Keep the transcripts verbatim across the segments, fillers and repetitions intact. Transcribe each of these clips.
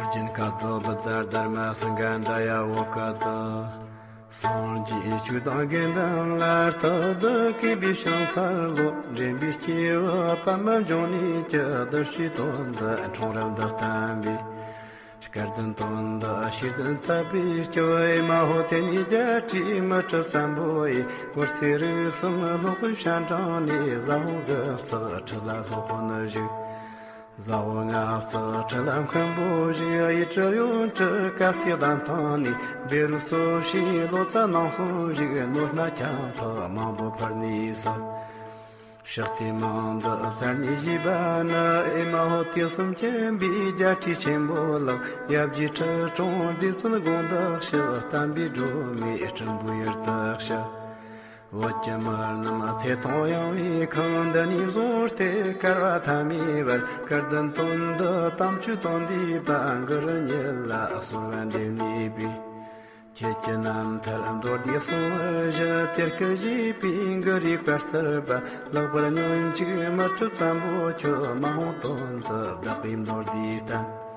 སྦྱིན་དཀའ་བདག་བུ་དར་དར་མ་སེང་ག་མདའ་ཡ་འོ་ཀ་ཏི། སངས་རྒྱས་ཆོས་དང་དགེ་འདུན་ལ་ཐུགས་བདག་གུས་པའི་ཕྱག་འཚལ་ལོ། འདྲེན་པའི་སྐྱེས་བུ་པདྨ་འབྱུང་གནས་ཀྱི། བདུད་བཞིའི་དོན་འདི་ཁྲོ་རབ་འདི་བསྟན་པའི། སྐལ་ལྡན་དོན་འདི་ཤེས་ལྡན་དད་པས་སྐྱོབ། ཨེ་མ་ཧོ། དེ་ཉིད་རྒྱལ་སྲས་མི་ཁྲི་བཙན་པོ་ཡི། འོད་ཟེར་རིགས་གསུམ་སློབ་དཔོན་སྤྱན་དྲངས་ནས། ཟ་འོག་དགུ་བརྩེགས་ཁྲི་ལ་སློབ་དཔོན་བཞུགས། ཟ་འོག་ལྔ་བརྩེགས་ཁྲི་ལ་མཁན་པོ་བཞུགས། གཡས་ཁྲི་གཡོན་ཁྲི་གབ་རྩེ་གདན་ཐང་ནས། བཻ་རོ་གཙོ་བྱས་ལོ་ཙཱ་ནང་གསུམ་བཞུགས། ནོར་སྣ་ཁྱབ་འཕགས་མང་པོ་ཕུལ་ནས་སོ། ཕྱག་དེ་མང་དུ་བཙལ་ནས་བཞེས་པ་ནི། ཨེ་མ་ཧོ། དུས་གསུམ་མཁྱེན་པའི་རྒྱལ་སྲས་ཆེན་པོ་ལགས། ཡབ་རྗེ་ཁྲི་སྲོང་ལྡེ་བཙན་དགོངས་དག་ཞུ། བསྟན་པའི་སྒྲོན་མེ་སྲིན་པོའི་ཡུལ་དུ་ཞུ། བོད་ཀྱི་མི་རྣམས་ཚེ་ཐུང་གཡེང་བའི་ཁང་། འདི་ནས་བཟུང་སྟེ་བསྐལ་པ་ཐ་མའི་བར། སྐལ་ལྡན་དོན་འདི་དམ་ཆོས་དོན་འདུས་པ། གུ་རུ་ཉིད་ལ་གསོལ་བ་འདེབས་ནུས་པའི། ཁྱེད་ཀྱི་རྣམ་ཐར་མདོར་བསྡུས་གསུང་བར་ཞུ། དེར་སྐུ་བཞེས་པའི་གུ་རུའི་བཀའ་སྩལ་པ། ལེགས་པར་ཉོན་ཅིག་མི་ཁྲི་བཙན་པོ་ཁྱོད། མ་འོངས་དོན་དུ་བདག་གིས་མདོར་བསྡུས་བསྟན།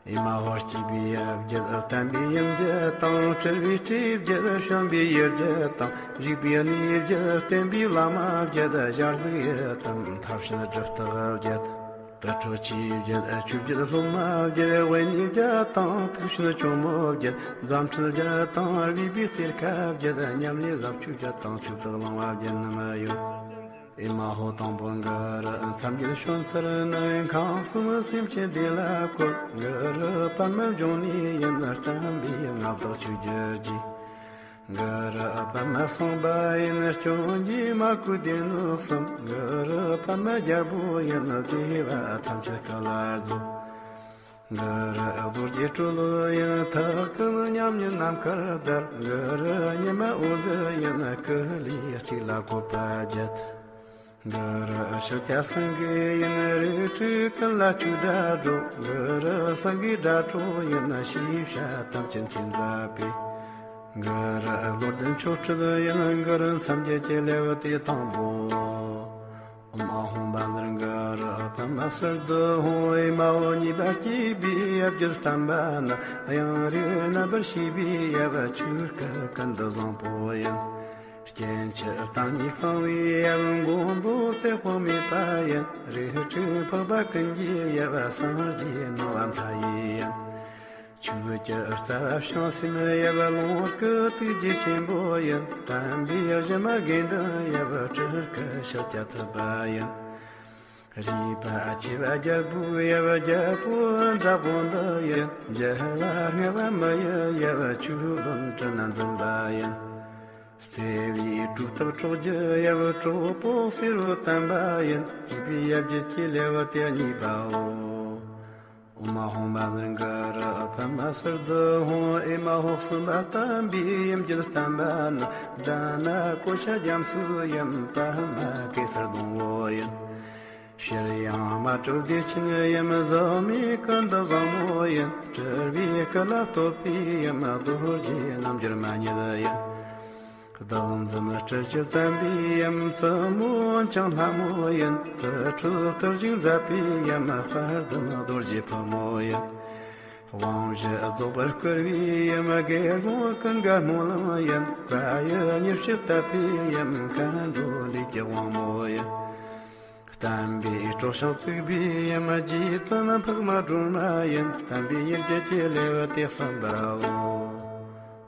ཨེ་མ་ཧོ། སྐྱེས་པའི་ཡབ་རྒྱུད་བསྟན་པའི་ཡུམ་རྒྱུད་དང་། སྤྲུལ་པའི་སྤྲེའུ་རྒྱུད་བྱོན་པའི་ཡུལ་རྒྱུད་དང་། བཞུགས་པའི་གནས་རྒྱུད་བསྟན་པའི་བླ་མ་རྒྱུད། ཞལ་གཟིགས་ཡུལ་དང་མཐའ་བྱོན་གྲུབ་རྟགས་རྒྱུད། དུར་ཁྲོད་ཆོས་རྒྱལ་ཆོས་རྒྱལ་སློབ་མ་རྒྱལ། དབེན་གནས་རྒྱལ་དང་ཐུགས་བྱོན་ཇོ་མོ་རྒྱལ། རྫམ་ཕྲན་རྒྱལ་དང་རུས་པའི་གཏེར་ཁ་རྒྱལ། མཉམ་གནས་ཟབ་ཆོས་རྒྱལ་དང་ཆོས་བདག་གླིང་པ་རྒྱལ་རྣམས་ཡོད། ཨེ་མ་ཧོ། དང་པོ་གུ་རུ་མཚན་བརྒྱད་བྱོན་ཚུལ་ནི། ཁམས་གསུམ་སེམས་ཅན་བདེ་ལ་བཀོད། གུ་རུ་པདྨ་འབྱུང་གནས་ཡིན། བསྟན་པའི་མངའ་བདག་ཆོས་རྒྱལ་གྱི། གུ་རུ་པདྨ་སེམས་དཔའ་ཡིན། སྐྱོན་གྱིས་མ་གོས་སྡེ་སྣོད་གསུམ། གུ་རུ་པདྨ་རྒྱལ་པོ་ཡིན། བདེ་བ་ཐམས་ཅད་སྐུ་ལ་རྫོགས། གུ་རུ་རྡོ་རྗེ་སྤྲུལ་ཡིན། ཐུགས་ཀུན་མཉམ་ཉིད་ནམ་མཁར་བརྡལ། གུ་རུ་ཉི་མ་འོད་ཟེར་ཡིན། སྐུ་ལུས་གཅིག་ལ་བཀོད་པ་བརྒྱད། གུ་རུ་ཤཱཀྱ་སེང་གེ་ཡིན། རིགས་དྲུག་ཀུན་ལ་ཆོས་སྒྲ་སྒྲོག། གུ་རུ་སེང་གེའི་སྒྲ་སྒྲོག་ཡིན། ཤེས་བྱ་ཐམས་ཅད་མཁྱེན་མཛད་པའི། གུ་རུ་བློ་ལྡན་ཆོ་འཕྲུལ་ཡིན། གུ་རུ་མཚན་བརྒྱད་ཀྱི་ལེའུ་སྟེ་དང་པོ། ཨོཾ་ཨཱཿཧཱུྃ་བཛྲ་གུ་རུ་པདྨ་སིདྡྷི་ཧཱུྃ། ཨེ་མ་ཧོ། ཉེས་པ་སྐྱེས་པའི་ཡབ་རྒྱུད་བསྟན་པ་ན། གཡང་རུས་རྣམ་པར་ཤེས་པའི་ཡབ། ཆོས་སྐུ་ཀུན་ཏུ་བཟང་པོ་ཡིན། སྐྱེ་འཆི་བཏང་སྙོམས་སྤངས་པའི་ཡབ། མགོན་པོ་ཚེ་དཔག་མེད་པ་ཡིན། རིགས་དྲུག་འཕགས་པ་ཀུན་གྱི་ཡབ། སངས་རྒྱས་སྣང་བ་མཐའ་ཡས་ཡིན། ཆོས་ཀྱི་རྩ་བ་བྱང་སེམས་ཡབ། ལོངས་སྐུ་ཐུགས་རྗེ་ཆེན་པོ་ཡིན། དམ་པའི་གཞི་མ་དགེ་འདུན་ཡབ། སྤྲུལ་སྐུ་ཤཱཀྱ་ཐུབ་པ་ཡིན། རིག་པ་ཆེ་བ་རྒྱལ་པོའི་ཡབ། རྒྱལ་པོ་དྲག་པོ་འདི་ཡིན། འཇལ་བར་བསྔགས་པ་མི་ཡི་ཡབ། ཆོས་བློན་སྤྲིན་ནག་འཛིན་པ་ཡིན། བརྩེ་བའི་གྲོགས་ཐུབ་གྲོགས་ཀྱི་ཡབ། གྲོགས་པོ་བསེ་རུ་བསྟན་པ་ཡིན། སྐྱེས་པའི་ཡབ་རྒྱུད་ཀྱི་ལེའུ་སྟེ་གཉིས་པའོ། ཨོཾ་ཨཱཿཧཱུྃ་བཛྲ་གུ་རུ་པདྨ་སིདྡྷི་ཧཱུྃ། ཨེ་མ་ཧོ། གསུམ་པ་བསྟན་པའི་ཡུམ་རྒྱུད་བསྟན་པ་ན། དྷ་ན་ཀོ་ཤ་རྒྱ་མཚོའི་ཡུམ། པདྨ་གེ་སར་སྡོང་པོ་ཡིན། ཤྲཱི་ཡང་མ་དྲོས་བདེ་ཆེན་ཡུམ། གཟུགས་མེད་ཀུན་ཏུ་བཟང་མོ་ཡིན། སྤྲུལ་པའི་སྐུ་ལ་བསྟོད་པའི་ཡུམ། རྡོ་རྗེ་རྣལ་འབྱོར་མ་ཉིད་ཡིན། བདག་འཛིན་སྤྲུལ་གྱུར་བཙན་པོའི་ཡུམ། བཙུན་མོ་འཆང་ལྷ་མོ་ཡིན། དུར་ཁྲོད་དུར་ཞིང་མཛད་པའི་ཡུམ། དཔལ་ལྡན་རྡོ་རྗེ་ཕག་མོ་ཡིན། དབང་བཞི་རྫོགས་པར་བསྐུལ་བའི་ཡུམ། དགེ་སློང་ཀུན་དགའ་སྨོན་ལམ་ཡིན། བཀའ་ཡི་མཉེས་བྱེད་བཏབ་པའི་ཡུམ། མཁའ་འགྲོ་ལས་ཀྱི་དབང་མོ་ཡིན། བསྟན་པའི་སྲོག་ཤིང་བཙུགས་པའི་ཡུམ། རྗེ་བཙུན་འཕགས་མ་སྒྲོལ་མ་ཡིན། བསྟན་པའི་ཡུམ་རྒྱུད་ཀྱི་ལེའུ་སྟེ་གསུམ་པའོ།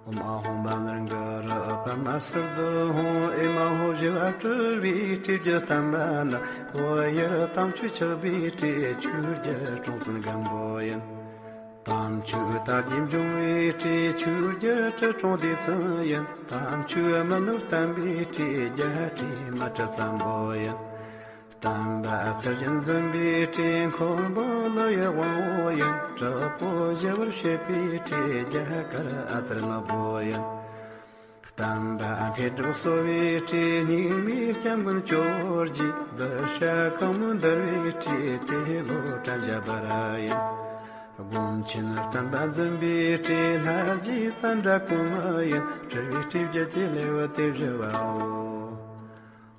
ཨོཾ་ཨཱཿཧཱུྃ་བཛྲ་གུ་རུ་པདྨ་སིདྡྷི་ཧཱུྃ། ཨེ་མ་ཧོ། བཞི་པ་སྤྲུལ་པའི་སྤྲེའུ་རྒྱུད་བསྟན་པ་ན། བོད་ཡུལ་དམ་ཆོས་ཆགས་པའི་སྤྲེའུ། ཆོས་རྒྱལ་སྲོང་བཙན་སྒམ་པོ་ཡིན། དམ་ཆོས་དར་རྒྱས་འབྱུང་བའི་སྤྲེའུ། ཆོས་རྒྱལ་ཁྲི་སྲོང་ལྡེ་བཙན་ཡིན། དམ་ཆོས་མི་ནུབ་བསྟན་པའི་སྤྲེའུ། རྒྱལ་སྲས་མི་ཁྲི་བཙན་པོ་ཡིན། བསྟན་པ་ཚུལ་བཞིན་འཛིན་པའི་སྤྲེའུ། འཁོར་དཔོན་ཀླུ་ཡི་དབང་པོ་ཡིན། དྲག་པོ་ཞི་བར་བྱེད་པའི་སྤྲེའུ། རྒྱ་གར་ཨ་ཙརྱ་ནག་པོ་ཡིན། བསྟན་པ་འཕེལ་གྲུབ་གསོ་བའི་སྤྲེའུ། སྙིགས་མའི་སྐྱབས་མགོན་ཇོ་བོ་རྗེ། གདུལ་བྱ་གང་མང་འདུལ་བའི་སྤྲེའུ། ཏེ་ལོ་ཀྲྀ་ཛྙཱ་པཱ་ར་ཡིན། སྒོམ་ཆེན་བསྟན་པ་འཛིན་པའི་སྤྲེའུ། ལྷ་རྗེ་ཙནྡྲ་གོ་མི་ཡིན། སྤྲུལ་པའི་སྤྲེའུ་རྒྱུད་ཀྱི་ལེའུ་སྟེ་བཞི་པའོ།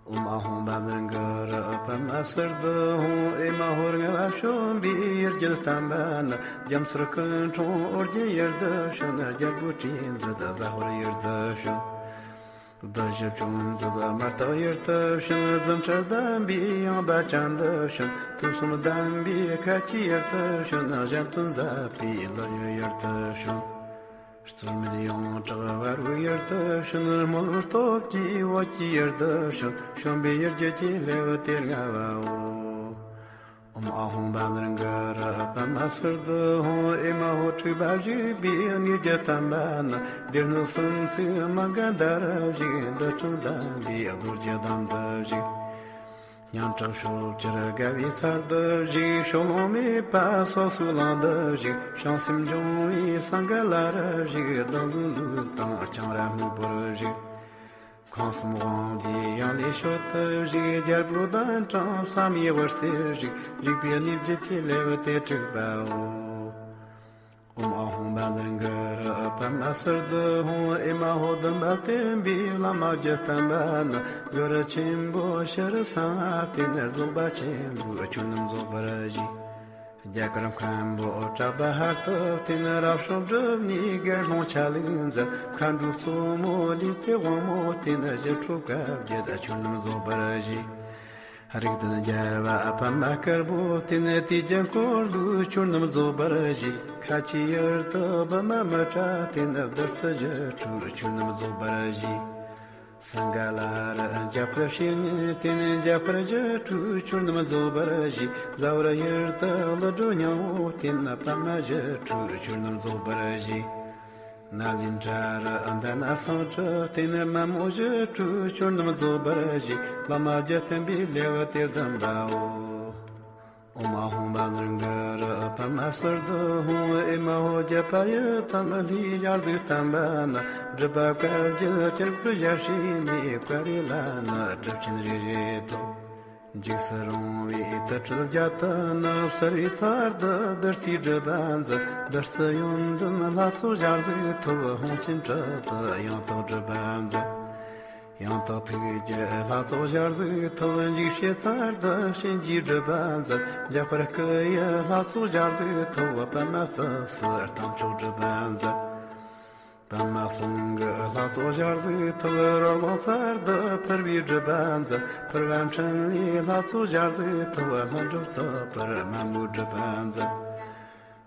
ཨོཾ་ཨཱཿཧཱུྃ་བཛྲ་གུ་རུ་པདྨ་སིདྡྷི་ཧཱུྃ། ཨེ་མ་ཧོ་ལྔ་པ་བྱོན་པའི་ཡུལ་རྒྱལ་བསྟན་པ་ན། རྒྱ་མཚོར་སྐུ་འཁྲུངས་ཨོ་རྒྱན་ཡུལ་དུ་བྱོན། རྒྱལ་པོ་དྲིན་མཛད་ཟ་ཧོར་ཡུལ་དུ་བྱོན། བདུད་བཞི་བཅོམ་མཛད་མར་ཐེག་ཡུལ་དུ་བྱོན། རྫུ་འཕྲུལ་ལྡན་པའི་ཡངས་པ་ཅན་དུ་བྱོན། དུག་གསུམ་ལྡན་པའི་ཁ་ཆེའི་ཡུལ་དུ་བྱོན། གཞན་དོན་མཛད་པའི་ཀླུ་ཡུལ་ཡུལ་དུ་བྱོན། རྩོལ་མེད་ཡོངས་གྲགས་བ་རུའི་ཡུལ་དུ་བྱོན། རྨོ་ལུང་སྟོབས་ཀྱིས་བོད་ཀྱི་ཡུལ་དུ་བྱོན། བྱོན་པའི་ཡུལ་རྒྱལ་གྱི་ལེའུ་སྟེ་ལྔ་བའོ། ཨོཾ་ཨཱཿཧཱུྃ་བཛྲ་གུ་རུ་པདྨ་སིདྡྷི་ཧཱུྃ། ཨེ་མ་ཧོ་འཁྲུག་པ་བཞུགས་པའི་གནས་རྒྱལ་བསྟན་པ་ན། སྡེ་སྣོད་གསུམ་བརྩེགས་མ་ག་དྷ་རུ་བཞུགས། འདུལ་ཁྲིམས་ལྡན་པའི་རྡོ་རྗེ་གདན་དུ་བཞུགས། སྙན་གྲགས་ཕྱོགས་བཅུར་དགའ་བའི་ཚལ་དུ་བཞུགས། ཕྱོགས་ལྷུང་མེད་པ་སོ་སོའི་གླིང་དུ་བཞུགས། བྱང་སེམས་འབྱུང་བའི་སིངྒ་ལ་རུ་བཞུགས། བདག་འཛིན་ལུས་དང་ལྕང་ར་སྨུག་པོར་བཞུགས། ཁམས་གསུམ་དབང་སྡུད་ཡང་ལེ་ཤོད་དུ་བཞུགས། རྒྱལ་པོ་གདན་དྲངས་བསམ་ཡས་འོད་ཟེར་བཞུགས། བཞུགས་པའི་གནས་རྒྱལ་གྱི་ལེའུ་སྟེ་དྲུག་པའོ། ཨོཾ་ཨཱཿཧཱུྃ་བཛྲ་གུ་རུ་པདྨ་སིདྡྷི་ཧཱུྃ། ཨེ་མ་ཧོ་སྡོམ་པ་བསྟན་པའི་བླ་མ་རྒྱལ་བསྟན་པ་ན། གུ་རུ་ཆེན་པོ་ཕྱི་རུ་གསང་བ་བསྟེན། རྫོགས་པ་ཆེན་པོའི་ཆོས་རྣམས་རྫོགས་པར་བཞེས། རྒྱ་གར་མཁན་པོ་གྲགས་པ་ཧར་ཐུབ་བསྟེན། རབ་བྱུང་སྒྲུབ་གནས་དགེ་སློང་ཆ་ལུགས་མཛད། མཁའ་འགྲོའི་གཙོ་མོ་ལས་ཀྱི་དབང་མོ་བསྟེན། ཞི་ཁྲོ་བཀའ་བརྒྱད་ཆོས་རྣམས་རྫོགས་པར་བཞེས། རིགས་ལྡན་རྒྱལ་བ་པདྨ་དཀར་པོ་བསྟེན། དུས་ཀྱི་འཁོར་ལོའི་ཆོས་རྣམས་རྫོགས་པར་བཞེས། ཁ་ཆེའི་ཡུལ་དུ་བི་མ་མི་ཏྲ་བསྟེན། བདུད་རྩི་ཞི་ཁྲོའི་ཆོས་རྣམས་རྫོགས་པར་བཞེས། སིངྒ་ལ་རུ་འཇམ་དཔལ་བཤེས་གཉེན་བསྟེན། འཇམ་དཔལ་ཞི་ཁྲོའི་ཆོས་རྣམས་རྫོགས་པར་བཞེས། ཟ་ཧོར་ཡུལ་དུ་ཀླུ་སྒྲུབ་སྙིང་པོ་བསྟེན། པདྨ་ཞི་ཁྲོའི་ཆོས་རྣམས་རྫོགས་པར་བཞེས། ནཱ་ལེནྡྲ་རུ་དྷ་ན་སཾ་སྐྲྀ་བསྟེན། མ་མོ་ཞི་ཁྲོའི་ཆོས་རྣམས་རྫོགས་པར་བཞེས། བླ་མ་རྒྱལ་བསྟན་པའི་ལེའུ་སྟེ་བདུན་པའོ། ཨོཾ་ཨཱཿཧཱུྃ་བཛྲ་གུ་རུ་པདྨ་སིདྡྷི་ཧཱུྃ། ཨེ་མ་ཧོ་རྒྱལ་བ་ཡི་དམ་ལྷའི་ཞལ་གཟིགས་བསྟན་པ་ན། སྒྲུབ་པ་བཀའ་བརྒྱད་དཀྱིལ་འཁོར་ཞལ་ཕྱེ་ནས། བཀའ་རེ་ལ་ནི་གྲུབ་ཆེན་རེ་རེ་ཐོབ། འཇིགས་སུ་རུང་བའི་དུར་ཁྲོད་བརྒྱད་དུ་ནི། གསོད་པའི་ཚུལ་དུ་བདུད་རྩིའི་སྒྲུབ་པ་མཛད། བདུད་རྩི་ཡོན་ཏན་ལྷ་ཚོགས་ཞལ་གཟིགས་ཐོབ། ཕུང་ཆེན་སྤྲུལ་དུ་ཡང་དག་སྒྲུབ་པ་མཛད། ཡང་དག་ཐུགས་ཀྱི་ལྷ་ཚོགས་ཞལ་གཟིགས་ཐོབ། འཇིགས་བྱེད་ཚུལ་དུ་གཤིན་རྗེའི་སྒྲུབ་པ་མཛད། འཇམ་དཔལ་སྐུ་ཡི་ལྷ་ཚོགས་ཞལ་གཟིགས་ཐོབ། པདྨ་སྲིད་ཞིའི་རྟ་མཆོག་སྒྲུབ་པ་མཛད། པདྨ་གསུང་གི་ལྷ་ཚོགས་ཞལ་གཟིགས་ཐོབ། རོ་ལངས་ཚུལ་དུ་ཕུར་བུའི་སྒྲུབ་པ་མཛད། ཕུར་པ་འཕྲིན་ལས་ལྷ་ཚོགས་ཞལ་གཟིགས་ཐོབ། ལྷུན་གྲུབ་ཚེ་འཕེལ་མ་མོའི་སྒྲུབ་པ་མཛད།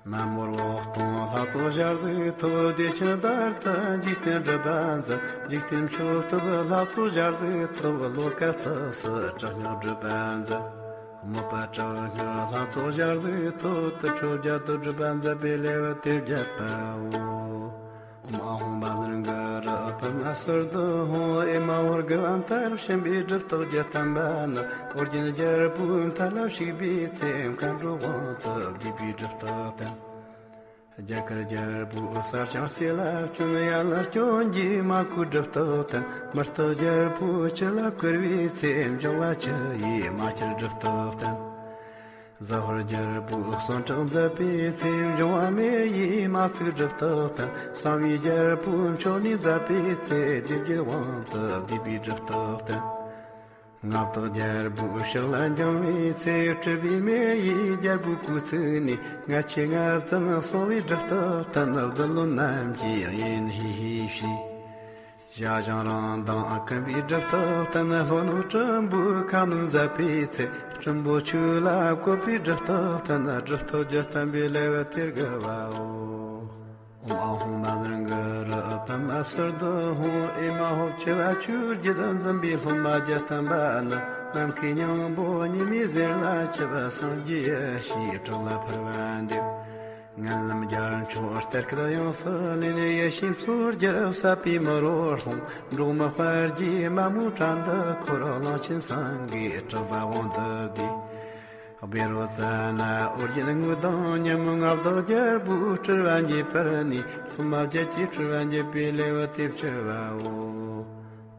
མ་མོ་རུ་སྟོང་ལྷ་ཚོགས་ཞལ་གཟིགས་ཐོབ། བདེ་ཆེན་བདག་ཏུ་འཇིག་རྟེན་སྒྲུབ་པ་མཛད། འཇིག་རྟེན་མཆོག་ཏུ་ལྷ་ཚོགས་ཞལ་གཟིགས་ཐོབ། ལོ་ཀ་ཚེ་སྲིད་དྲག་སྔགས་སྒྲུབ་པ་མཛད། དམོད་པ་དྲག་སྔགས་ལྷ་ཚོགས་ཞལ་གཟིགས་ཐོབ། དུར་ཁྲོད་བརྒྱད་དུ་སྒྲུབ་པ་མཛད་པའི་ལེའུ་སྟེ་བརྒྱད་པའོ། ཨོཾ་ཨཱཿཧཱུྃ་བཛྲ་གུ་རུ་པདྨ་སིདྡྷི་ཧཱུྃ། ཨེ་མ་ཧོ་དགུ་པ་མཐར་ཕྱིན་པའི་སྒྲུབ་རྟགས་བརྒྱད་བསྟན་པ་ན། ཨོ་རྒྱན་རྒྱལ་པོའི་མཐའ་ལ་ཞུགས་པའི་ཚེ། མཁའ་འགྲོའི་དབང་དུ་བསྡུས་པའི་སྒྲུབ་རྟགས་བསྟན། རྒྱ་གར་རྒྱལ་པོའི་ས་ཞིང་རྩེ་ལ་བསྐྱོན། ཡ་ལ་སྐྱོན་གྱིས་མ་གོས་སྒྲུབ་རྟགས་བསྟན། མི་རྟག་རྒྱལ་པོ་ཁྱི་ལ་བཀུར་བའི་ཚེ། འབྱུང་བ་ཁྱི་ཡིས་མ་ཁྱེར་སྒྲུབ་རྟགས་བསྟན། ཟ་ཧོར་རྒྱལ་པོས་གསོན་བསྲེགས་མཛད་པའི་ཚེ། འབྱུང་བ་མེ་ཡིས་མ་ཚིག་སྒྲུབ་རྟགས་བསྟན། གསང་བའི་རྒྱལ་པོས་མཆོད་གནས་མཛད་པའི་ཚེ། སྡེ་བརྒྱད་དབང་དུ་བསྡུས་པའི་སྒྲུབ་རྟགས་བསྟན། མངའ་བདག་རྒྱལ་པོའི་ཕྱག་ལ་འགྱིང་བའི་ཚེ། སྲིད་པའི་མེ་ཡིས་རྒྱལ་པོའི་སྐུ་ཚིག་ནས། ལྔ་ཆེ་ལྔ་བཙན་གསང་བའི་སྒྲུབ་རྟགས་བསྟན། བདུད་བློན་རྣམས་ཀྱིས་ཡིད་ཧི་ཧི་བྱས། ཞ་ཞང་རང་དང་ཀུན་པའི་སྒྲུབ་རྟགས་བསྟན། ལྷོ་ནུབ་སྲིན་པོའི་ཁ་གནོན་མཛད་པའི་ཚེ། སྲིན་པོ་ཆོས་ལ་བཀོད་པའི་སྒྲུབ་རྟགས་བསྟན། སྒྲུབ་རྟགས་བརྒྱད་བསྟན་པའི་ལེའུ་སྟེ་དགུ་པའོ། ཨོཾ་ཨཱཿཧཱུྃ་བཛྲ་གུ་རུ་པདྨ་སིདྡྷི་ཧཱུྃ། ཨེ་མ་ཧོ་བྱེ་བ་བཅུ་བརྒྱད་འཛིན་པའི་སློབ་མ་བརྒྱད་བསྟན་པ་ན། ནམ་མཁའི་སྙིང་པོ་ཉི་མའི་ཟེར་ལ་ཆིབས། སངས་རྒྱས་ཡེ་ཤེས་གྲགས་ལ་ཕུར་པ་འདེབས། ངན་ལམ་རྒྱལ་མཆོག་གཏེར་ཁ་ཡོངས་སུ་ལེན། ཡེ་ཤེས་མཚོ་རྒྱལ་བསད་པའི་མི་རོ་སློང་། འབྲོག་མི་དཔལ་གྱིས་མ་མོའི་བྲན་དུ་འཁོར། གླང་ཆེན་སེང་གེ་གྲགས་པ་དབང་དུ་བསྡུས། བཻ་རོ་ཙ་ན་ཨོ་རྒྱན་དངོས་དང་མཉམ། མངའ་བདག་རྒྱལ་པོའི་སྤྲུལ་པ་འགྱེད་པར་ནུས། སློབ་མ་བརྒྱད་ཀྱི་སྤྲུལ་པ་འགྱེད་པའི་ལེའུ་སྟེ་བཅུ་པའོ།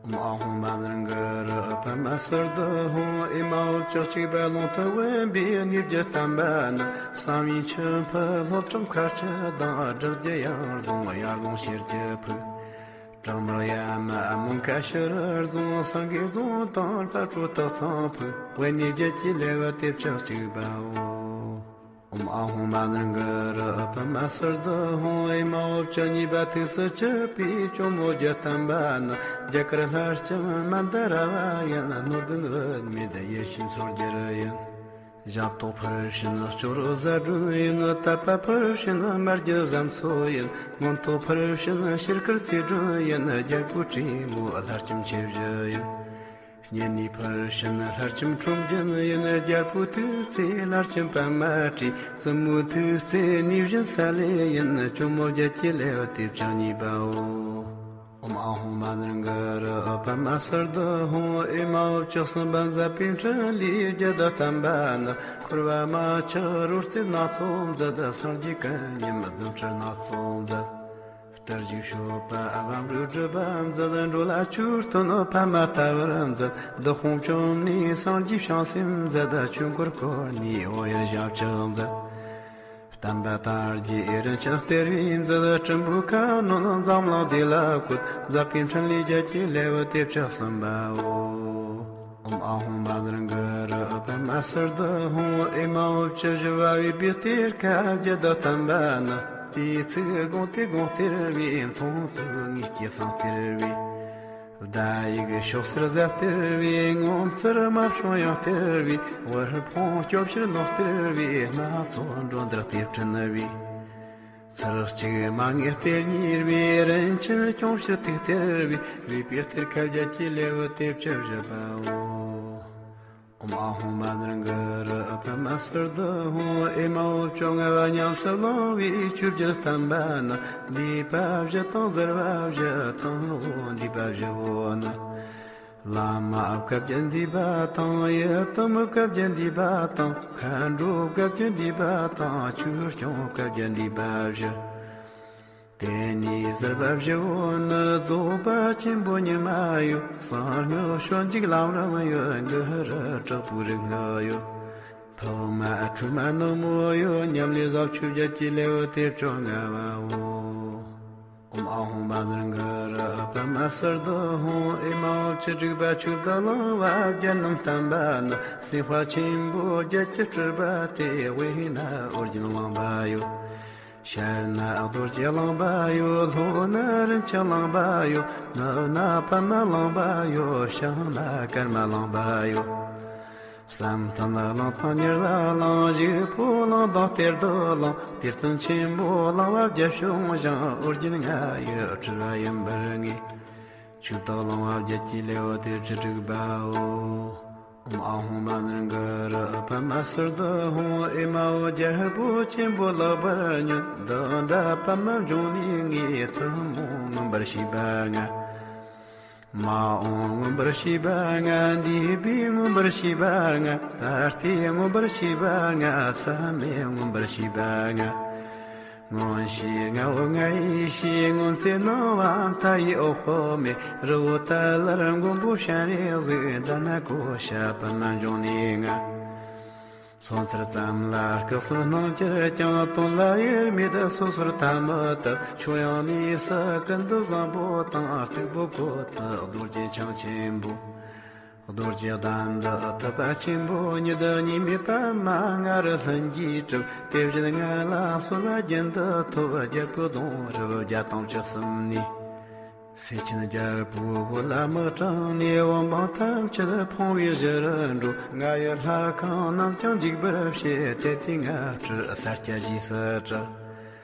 ཨོཾ་ཨཱཿཧཱུྃ་བཛྲ་གུ་རུ་པདྨ་སིདྡྷི་ཧཱུྃ། ཨེ་མ་ཧོ་བཅུ་གཅིག་པ་ལུང་དུ་བོན་པོའི་གནས་བརྒྱད་བསྟན་པ་ན། གསང་བའི་མཆུ་ཕུད་ལྷོ་བྲག་མཁར་ཆུ་དང་། སྦྲགས་རྒྱུ་ཡང་བཟུང་ཡར་ལུང་ཤེལ་གྱི་ཕུག། གྲང་དམར་ཡ་མ་མུན་ཁ་ཤི་རི་རྫོང་། སེང་གེ་རྫོང་དང་ལྷ་ཕྲུག་སྟག་ཚང་ཕུག། དབེན་གནས་བརྒྱད་ཀྱི་ལེའུ་སྟེ་བཅུ་གཅིག་པའོ། ཨོཾ་ཨཱཿཧཱུྃ་མ་ཎི་གུ་རུ། པདྨ་སིདྡྷི་ཧཱུྃ། ཨེ་མ་ཧོ། བཅུ་གཉིས་པ་ཐུགས་སུ་ཆུད་པའི་ཇོ་མོ་བརྒྱད་བསྟན་པ་ནི། རྒྱ་གར་ལྷ་ལྕམ་མནྡཱ་ར་བ་ཡིན། ནོར་ལྡན་བུད་མེད་ཡིད་བཞིན་འཚོ་རྒྱལ་ཡིན། ཞབས་ཏོག་ཕུལ་བྱེད་ནི་ལྕོག་རོ་བཟའ་སྒྲོན་ཡིན། དད་པ་ཕུལ་བྱེད་ནི་སྨྲ་བརྒྱུད་བཟའ་མཚོ་ཡིན། མངོན་རྟོགས་ཕུལ་བྱེད་ནི་ཤེལ་དཀར་ཚེ་སྒྲོན་ཡིན། རྒྱལ་པོའི་བྲན་མོ་ལྷ་ལྕམ་ཆེ་བཞི་ཡིན། སྙན་ནས་ཕུལ་བྱེད་ནི་ལྷ་ལྕམ་ཁྲོམ་རྒྱན་ཡིན། རྒྱལ་པོའི་ཐུགས་བརྩེ་ལྷ་ལྕམ་པདྨ་བྲིས། བཙུན་མོའི་ཐུགས་བརྩེ་ནུས་བཞིན་ས་ལེ་ཡིན། ཇོ་མོ་བརྒྱད་ཀྱི་ལེའུ་སྟེ་བཅུ་གཉིས་པའོ། ཨོཾ་ཨཱཿཧཱུྃ་མ་ཎི་གུ་རུ། པདྨ་སིདྡྷི་ཧཱུྃ། ཨེ་མ་ཧོ། བཅུ་གསུམ་པ་མཛད་པའི་འཕྲིན་ལས་བརྒྱད་བསྟན་པ་ནི། འཁོར་བ་མ་ཆགས་རོལ་རྩེད་སྣ་ཚོགས་མཛད། སངས་རྒྱས་ཀུན་མཉམ་རྫུ་འཕྲུལ་སྣ་ཚོགས་མཛད། བརྟུལ་ཞུགས་སྤྱོད་པ་བམ་རོའི་སྒྲུབ་པ་མཛད། འགྲོ་ལ་ཆོས་སྟོན་ཕ་མ་ལྟ་བུར་མཛད། བདག་དབང་བཅོམ་ནས་སངས་རྒྱས་བྱང་སེམས་མཛད། ཆོས་འཁོར་བསྐོར་ནས་འོད་ཡར་ཞབས་ཕྱི་མཛད། བསྟན་པ་དར་རྒྱས་རིན་ཆེན་གཏེར་བས་མཛད། སྲིན་པོའི་ཁ་གནོན་འཛམ་གླིང་བདེ་ལ་བཀོད། མཛད་པའི་འཕྲིན་ལས་བརྒྱད་ཀྱི་ལེའུ་སྟེ་བཅུ་གསུམ་པའོ། ཨོཾ་ཨཱཿཧཱུྃ་མ་ཎི་གུ་རུ། པདྨ་སིདྡྷི་ཧཱུྃ། ཨེ་མ་ཧོ། བཅུ་བཞི་པ་འོས་པའི་གཏེར་ཁ་བརྒྱད་བསྟན་པ་ནི། དེའི་ཚིག་དགོངས་ཏེ་དགོངས་གཏེར་བས། མཐོང་ཐོས་ངེས་སྐྱེས་གསུང་གཏེར་བས། བརྡ་ཡིག་ཤོག་སེར་ཟབ་གཏེར་བས། ངོ་མཚར་མ་བྱུང་ཡང་གཏེར་བས། དབུལ་ཕོངས་སྐྱོབ་ཕྱིར་ནོར་གཏེར་བས། སྣ་ཚོགས་འགྲོ་འདིར་གཏེར་ཕྲན་བས། ཚར་གཅིག་མ་ངེས་གཏེར་གཉེར་བས། རིན་ཆེན་སྐྱོང་ཕྱིར་ཐུགས་གཏེར་བས། འོས་པའི་གཏེར་ཁ་བརྒྱད་ཀྱི་ལེའུ་སྟེ་བཅུ་བཞི་པའོ། ཨོཾ་ཨཱཿཧཱུྃ་མ་ཎི་གུ་རུ། པདྨ་སིདྡྷི་ཧཱུྃ། ཨེ་མ་ཧོ། བཅོ་ལྔ་པ་ཉམས་སུ་བླང་བའི་ཆོས་བརྒྱད་བསྟན་པ་ནི། འདས་པ་བཞི་དང་གཟར་བ་བཞི་དང་། འོ་འདས་པ་བཞི་བོ་ནི། བླ་མ་བཀའ་བརྒྱད་འདས་པ་དང་། ཡི་དམ་བཀའ་བརྒྱད་འདས་པ་དང་། མཁའ་འགྲོ་བཀའ་བརྒྱད་འདས་པ་དང་། ཆོས་སྐྱོང་བཀའ་བརྒྱད་འདས་པ་བཞི། དེ་ནས་གཟར་བ་བཞི་བོ་ནི། རྫོགས་པ་ཆེན་པོ་ཉི་མ་ཡོད། གསང་སྔགས་སྤྱོད་འཇུག་ལམ་རིམ་ཡོད། གུ་རུ་དྲག་པོའི་རིག་སྔགས་ཡོད། འཕགས་མ་ཁྲོས་མ་ནག་མོ་ཡོད། ཉམས་ལེན་ཟབ་ཆོས་བརྒྱད་ཀྱི་ལེའུ་སྟེ་བཅོ་ལྔ་པའོ། ཨོཾ་ཨཱཿཧཱུྃ་མ་ཎི་གུ་རུ། པདྨ་སིདྡྷི་ཧཱུྃ། ཨེ་མ་ཧོ། བཅུ་དྲུག་པ་ཆོས་བདག་གླེགས་བམ་བརྒྱད་རྣམས་བསྟན་པ་ནི། སེམས་དཔའ་ཆེན་པོ་བརྒྱད་ཀྱི་སྤྲུལ་པ་སྟེ། དབུས་ན་ཨོ་རྒྱན་གླིང་པ་ཡོད། ཤར་ན་རྡོ་རྗེ་གླིང་པ་ཡོད། ལྷོ་ན་རིན་ཆེན་གླིང་པ་ཡོད། ནུབ་ན་པདྨ་གླིང་པ་ཡོད། བྱང་ན་ཀརྨ་གླིང་པ་ཡོད། བསམ་གཏན་གླིང་དང་ཉེར་ལྔ་གླིང་། བཞུགས་པོ་གླིང་དང་གཏེར་སྟོན་གླིང་། གཏེར་སྟོན་ཆེན་པོ་གླིང་པ་བརྒྱད་བྱུང་ཞིང་། ཨོ་རྒྱན་ང་ཡི་སྤྲུལ་པ་ཡིན་པར་ངེས། ཆོས་བདག་གླེགས་བམ་བརྒྱད་ཀྱི་ལེའུ་སྟེ་བཅུ་དྲུག་པའོ། ཨོཾ་ཨཱཿཧཱུྃ་མ་ཎི་གུ་རུ། པདྨ་སིདྡྷི་ཧཱུྃ། ཨེ་མ་ཧོ། རྒྱལ་པོ་ཆེན་པོ་ལེགས་པར་ཉོན། བདག་འདྲ་པདྨ་འབྱུང་གནས་ངས། ཐུན་མོང་མངོན་པར་ཤེས་པ་ལྔ། མ་འོངས་མངོན་པར་ཤེས་པ་ལྔ། འདས་པའི་མངོན་པར་ཤེས་པ་ལྔ། ད་ལྟའི་མངོན་པར་ཤེས་པ་ལྔ། མཚམས་མེད་མངོན་པར་ཤེས་པ་ལྔ། མངོན་ཤེས་ལྔ་བོ་ང་ཡིས་ཤེས། མངོན་མཚན་སྣང་བ་མཐའ་ཡས་འོད་དཔག་མེད། རི་བོ་ཏཱ་ལར་མགོན་པོ་སྤྱན་རས་གཟིགས། དྷ་ན་ཀོ་ཤ་པདྨ་འབྱུང་གནས་ལྔ། སོང་ཚར་ཙམ་ལ་སྐུ་གསུམ་སྣང་གྱུར་ཀྱང་། དོན་ལ་དབྱེར་མེད་སོ་སོར་ཐ་མི་དད། ཆོས་དབྱིངས་གནས་སུ་ཀུན་ཏུ་བཟང་པོ་དང་། སྟུག་པོ་བཀོད་དུ་རྡོ་རྗེ་འཆང་ཆེན་པོ། རྡོ་རྗེ་གདན་འདི་ཐུབ་པ་ཆེན་པོ་ཉིད། གཉིས་མེད་པདྨ་ང་རུ་ལྷུན་གྱིས་གྲུབ། དེ་བཞིན་ང་ལ་གསོལ་བ་རྒྱུན་དུ་ཐོབ། རྒྱལ་པོའི་གདུང་རབས་བརྒྱ་དང་བཅུ་གསུམ་ནས། སེ་ཆེན་རྒྱལ་པོའི་བུ་ལ་མི་དྲངས་ནས། བོད་འབངས་ཐམས་ཅད་ཕོངས་པའི་གཞི་རུ་འགྲོ། ང་ཡི་ལྷ་ཁང་རྣམས་ཀྱང་འཇིག་པར་བྱེད། དེ་དུས་ང་སྤྲུལ་ས་སྐྱ་བཞེས་སུ་གྲགས།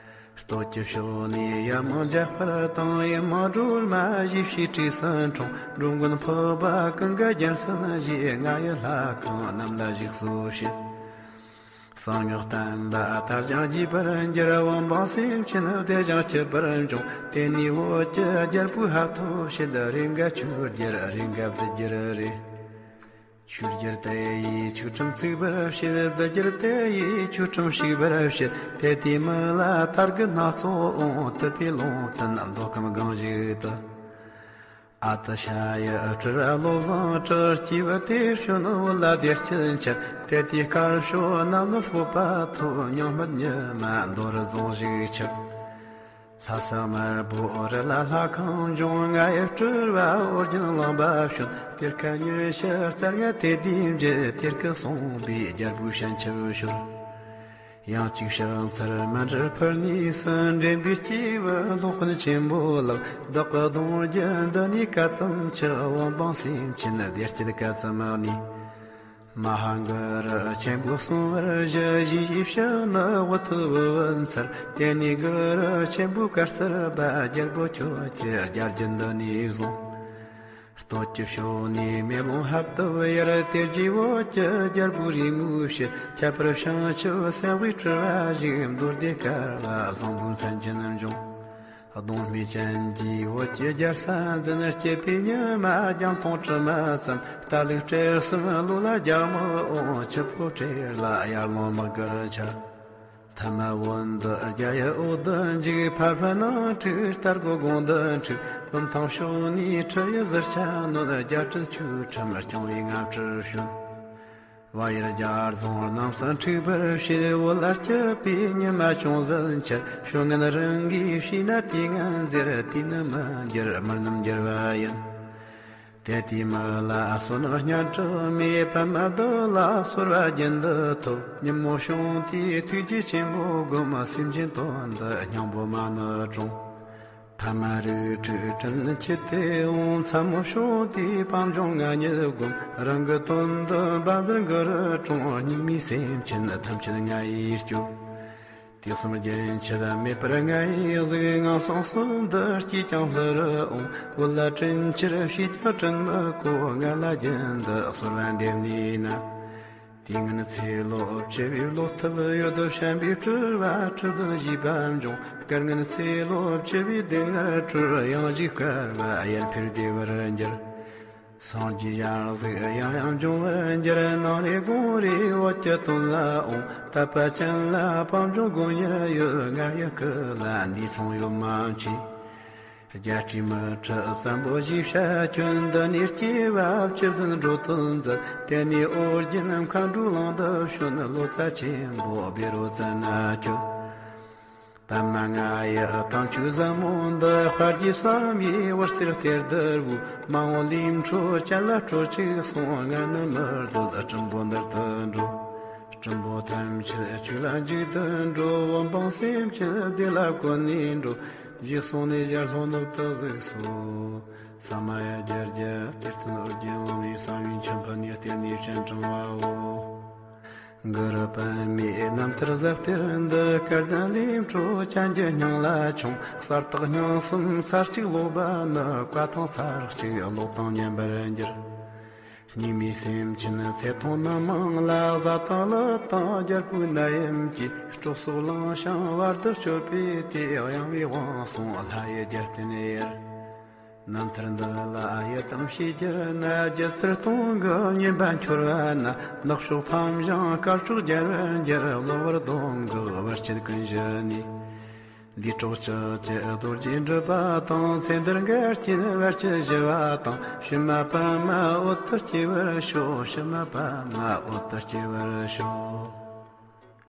སྟོད་ཀྱི་ཕྱོགས་ནས་ཡ་མ་འཇབ་དཔལ་དང་། ཡུལ་མི་སྒྲོལ་མ་བཞི་བཞིའི་གྲས་སུ་འཁྲུངས། འགྲོ་མགོན་ཕུར་པ་ཀུན་དགའ་རྒྱལ་མཚན་བཞེས། ང་ཡི་ལྷ་ཁང་རྣམས་ལ་ཞིག་གསོ་བྱེད། གསང་སྔགས་བསྟན་པ་དར་ཞིང་རྒྱས་པར་འགྱུར། བོད་འབངས་སེམས་ཅན་བདེ་ཞིང་སྐྱིད་པར་འབྱུང་། དེ་ནས་བོད་ཀྱི་རྒྱལ་པོའི་ཕ་ཐོག་བྱེད། རེ་འགའ་ཆོས་རྒྱལ་རེ་འགའ་བདུད་རྒྱལ་རེད། ཆོས་རྒྱལ་དེ་ཡིས་ཆོས་ཁྲིམས་བཙུགས་པར་བྱེད། བདུད་རྒྱལ་དེ་ཡིས་ཆོས་ཁྲིམས་བཤིག་པར་བྱེད། དེ་དུས་མི་ལ་དར་རྒུད་སྣ་ཚོགས་འོང་། དུད་པའི་ལུང་བསྟན་མདོ་ཁམས་སྒང་ཞིག་ཏུ། ཨ་ཏི་ཤ་ཡི་སྤྲུལ་བློ་བཟང་ཁྲི། སྐྱེས་བུ་དེ་བྱོན་བོད་ལ་བདེ་སྐྱིད་འཆར། དེ་དུས་དཀར་ཕྱོགས་གནམ་ལ་སྤོབས་པ་ཐོབ། སྙིང་དམར་ཉི་མ་མདོ་རུ་རྫོང་ཞིག་ཆགས། ལྷ་ས་དམར་པོ་རི་ལ་ལྷ་ཁང་འབྱུང་། རྔ་ཡབ་སྤྲུལ་པ་ཨོ་རྒྱན་གླིང་པ་བྱོན། གཏེར་ཁ་ཉི་ཤུ་རྩ་ལྔ་དེ་དུས་འབྱེད། གཏེར་ཁ་གསུངས་པའི་རྒྱལ་པོའི་བྱིན་ཆུབ་ཤོར། ཡང་གཅིག་ཕྱག་འཚལ་མཎྜལ་ཕུལ་ནས་སུ། འདྲེན་པའི་སྐྱེས་བུ་སློབ་དཔོན་ཆེན་པོ་ལགས། བདག་གི་གདུང་རྒྱུད་འདི་ནས་ག་ཙམ་ཆགས། དབང་པང་སེམས་ཅན་བདེ་སྐྱིད་ག་ཙམ་གནས། མ་ཧཱ་གུ་རུ་ཆེན་པོ་གསུང་བར་ཞུ། ཞེས་ཞུས་ཤིང་ནི་འོད་ཐུབ་བུ་འཚལ། དེ་ནས་གུ་རུ་ཆེན་པོའི་བཀའ་སྩལ་པ། རྒྱལ་པོ་ཁྱོད་ཀྱི་རྒྱལ་རྒྱུད་འདི་ནས་བཟུང་། སྟོད་ཀྱི་ཕྱོགས་ནས་མེ་ལོང་ཧབ་ཏུ་ཡར། དེ་རྗེས་བོད་ཀྱི་རྒྱལ་པོའི་རིང་མོའི་ཕྱིར། ཁྱད་པར་བྱང་ཆུབ་སེམས་དཔའི་སྤྲུལ་པ་ཞིག་མདོ་སྡེ་བསྐལ་པ་བཟང་པོའི་མཚན་ཅན་འབྱུང་། གདོང་བསྙེན་ཅན་གྱིས་བོད་ཀྱི་རྒྱལ་ས་འཛིན། སྐྱེས་པའི་ཉི་མ་རྒྱང་མཐོང་དྲི་མ་ཙམ། རྟ་ལུག་སྤྲེལ་གསུམ་ལོ་ལ་རྒྱལ་མོ་འོང་། ཆུ་ཕོ་སྤྲེལ་ལ་ཡར་ལོང་དམག་གི་རུ་ཆ། ཐ་མ་བོད་འདི་རྒྱ་ཡི་འོག་ཏུ་འཇིག་ཕ་ཕ་ནང་འཁྲུག་རྟ་སྒོ་གོང་དུ་འཁྲུག་བུམ་ཐང་ཕྱོགས་ནས་ཁྲི་ཡི་ཟུར་ཆ་ནོན། རྒྱ་ཁྲི་ཆོས་ཁྲིམས་སྐྱོང་བའི་རྔ་སྤྲུལ་བྱོན། བལ་ཡུལ་རྒྱ་རྫོང་རྣམས་སུ་འཁྲུག་པར་བྱེད། བོད་ལ་སྐྱིད་པའི་ཉི་མ་བྱུང་ཟིན་ཕྱིར། ཕྱོགས་ངན་རང་གིས་ཕྱིས་ན་དུས་ངན་ཟེར། དུས་ནི་མི་འགྱུར་མི་རྣམས་འགྱུར་བ་ཡིན། དེ་དུས་མི་ལ་བསོད་ནམས་སྙན་གྲགས་མེད། ཕ་མ་འདི་ལ་གསོལ་བ་རྒྱུན་དུ་ཐོབ། ཉིན་མོ་བྱུང་དུས་ཐུགས་རྗེ་ཆེན་པོ་བསྒོམ། སེམས་ཅན་དོན་དུ་སྙིང་པོ་མ་ནུ་དྲོངས། ཕ་མ་རུ་ཁྲིད་དྲིན་ཆེ་སྟེ་འོང་། མཚན་མོ་བྱུང་དུས་པད་འབྱུང་ང་ཉིད་བསྒོམ། རང་གི་དོན་དུ་བཛྲ་གུ་རུ་དྲོངས། སྙིགས་མའི་སེམས་ཅན་ཐམས་ཅད་ང་ཡིས་སྐྱོབ། དུས་གསུམ་རྒྱུན་ཆད་མེད་པར་ང་ཡི་གཟིགས། ངན་སོང་གསུམ་དུ་སྐྱེས་ཀྱང་ལྷུར་འོང་། བོད་ལ་དྲིན་ཆེར་བྱས་ཀྱང་དྲིན་མི་གོ། ང་ལ་རྒྱུན་དུ་གསོལ་བ་འདེབས་ནུས་ན། དུས་ངན་ཚེ་ལོ་བཅུ་པའི་ལོག་ཐུབ་ཡོད། བྱམས་པའི་སྤྲུལ་པ་ཁྲི་གདུགས་བཞེས་པ་འབྱུང་། སྐལ་ངན་ཚེ་ལོ་བཅུ་པའི་སྡུག་བསྔལ་སྒྲོལ། གཡང་གཞིའི་བསྐལ་པ་ཡར་འཕེལ་བདེ་བར་འགྱུར། སངས་རྒྱས་ཞལ་གཟིགས་ཡང་ཡང་འབྱུང་བར་འགྱུར། ནང་ནས་དགོངས་རེ་བོད་ཀྱི་དོན་ལ་འོང་། དད་པ་ཅན་ལ་དཔལ་འབྱུང་དགོངས་གཉེར་ཡོད། ང་ཡི་སྐུ་ལ་འདས་འཁྲུངས་ཡོད་མ་མཆིས། རྒྱལ་སྲས་མི་ཁྲི་བཙན་པོ་ཞེས་བྱ་ཁྱོད། འདི་ནས་སྐྱེ་བ་བཅུ་བདུན་འགྲོ་དོན་མཛད། དེ་ནས་ཨོ་རྒྱན་མཁའ་འགྲོའི་གླིང་དུ་བྱོན། ལོ་ཙཱ་ཆེན་པོ་བཻ་རོ་ཙ་ན་ཁྱོད། པདྨ་ང་ཡི་དམ་ཆོས་ཟབ་མོ་འདི། དཔལ་གྱི་བསམ་ཡས་འོད་ཟེར་གཏེར་དུ་བུས། མ་འོངས་ལས་འཕྲོ་ཅན་ལ་སྤྲོ་ཅིག་གསུངས། ང་ནི་མི་འདོད་སྲིན་པོ་འདུལ་དུ་འགྲོ། སྲིན་པོ་ཐམས་ཅད་ཆོས་ལ་འཇུག་ཏུ་འགྲོ། བོད་འབངས་སེམས་ཅན་བདེ་ལ་བཀོད་ནས་འགྲོ། ཞེས་གསུངས་ནས་ཞལ་ལྷོ་ནུབ་ཏུ་གཟིགས་སོ། ས་མ་ཡ་བརྒྱད་བརྒྱ་གཏེར་སྟོན་ཨོ་རྒྱན་གླིང་པས་བསམ་ཡས་མཆོད་འཕགས་ནས་གཏེར་ནས་སྤྱན་དྲངས་པའོ། གུ་རུ་པདྨའི་རྣམ་ཐར་ཟབ་གཏེར་འདི། སྐལ་ལྡན་ལས་འཕྲོ་ཅན་གྱི་སྙིང་ལ་ཆོངས། གསལ་དག་སྙིང་གསུམ་ཚར་གཅིག་ཀློག་པ་ནི། བཀའ་ཐང་ཚར་གཅིག་ཀློག་དང་མཉམ་པར་འགྱུར། སྙིགས་མའི་སེམས་ཅན་ཚེ་ཐུང་རྣམ་མང་ལ། བཟའ་དང་བླུད་དང་རྒྱལ་པོའི་ནད་ཡམས་ཀྱིས། སྲོག་སོགས་བླངས་ཤིང་བར་དུ་གཅོད་པའི་དུས། གཡེང་བའི་དབང་སོང་ལྷ་ཡི་རྒྱལ་བསྟན་ཡར། རྣམ་ཐར་འདི་ལ་ཡི་དམ་ཞེས་བགྱི་ན། སྒྱུ་རྩལ་སྟོང་གི་བསྙེན་པ་འཆོར་བ་ན། ནག་ཕྱོགས་ཕམ་ཞིང་དཀར་ཕྱོགས་རྒྱལ་བར་འགྱུར། གློ་བུར་གདོན་བགེགས་བར་ཆད་ཀུན་ཞི་ནས། ལུས་སྲོག་ཕྱོགས་ཀྱི་རྡོ་རྗེ་འགྲུབ་པ་དང་། ཚེ་འདིར་འགལ་རྐྱེན་བར་ཆད་ཞི་བ་དང་། ཕྱི་མ་པདྨ་འོད་དུ་སྐྱེ་བར་ཤོག་ཕྱི་མ་པདྨ་འོད་དུ་སྐྱེ་བར་ཤོག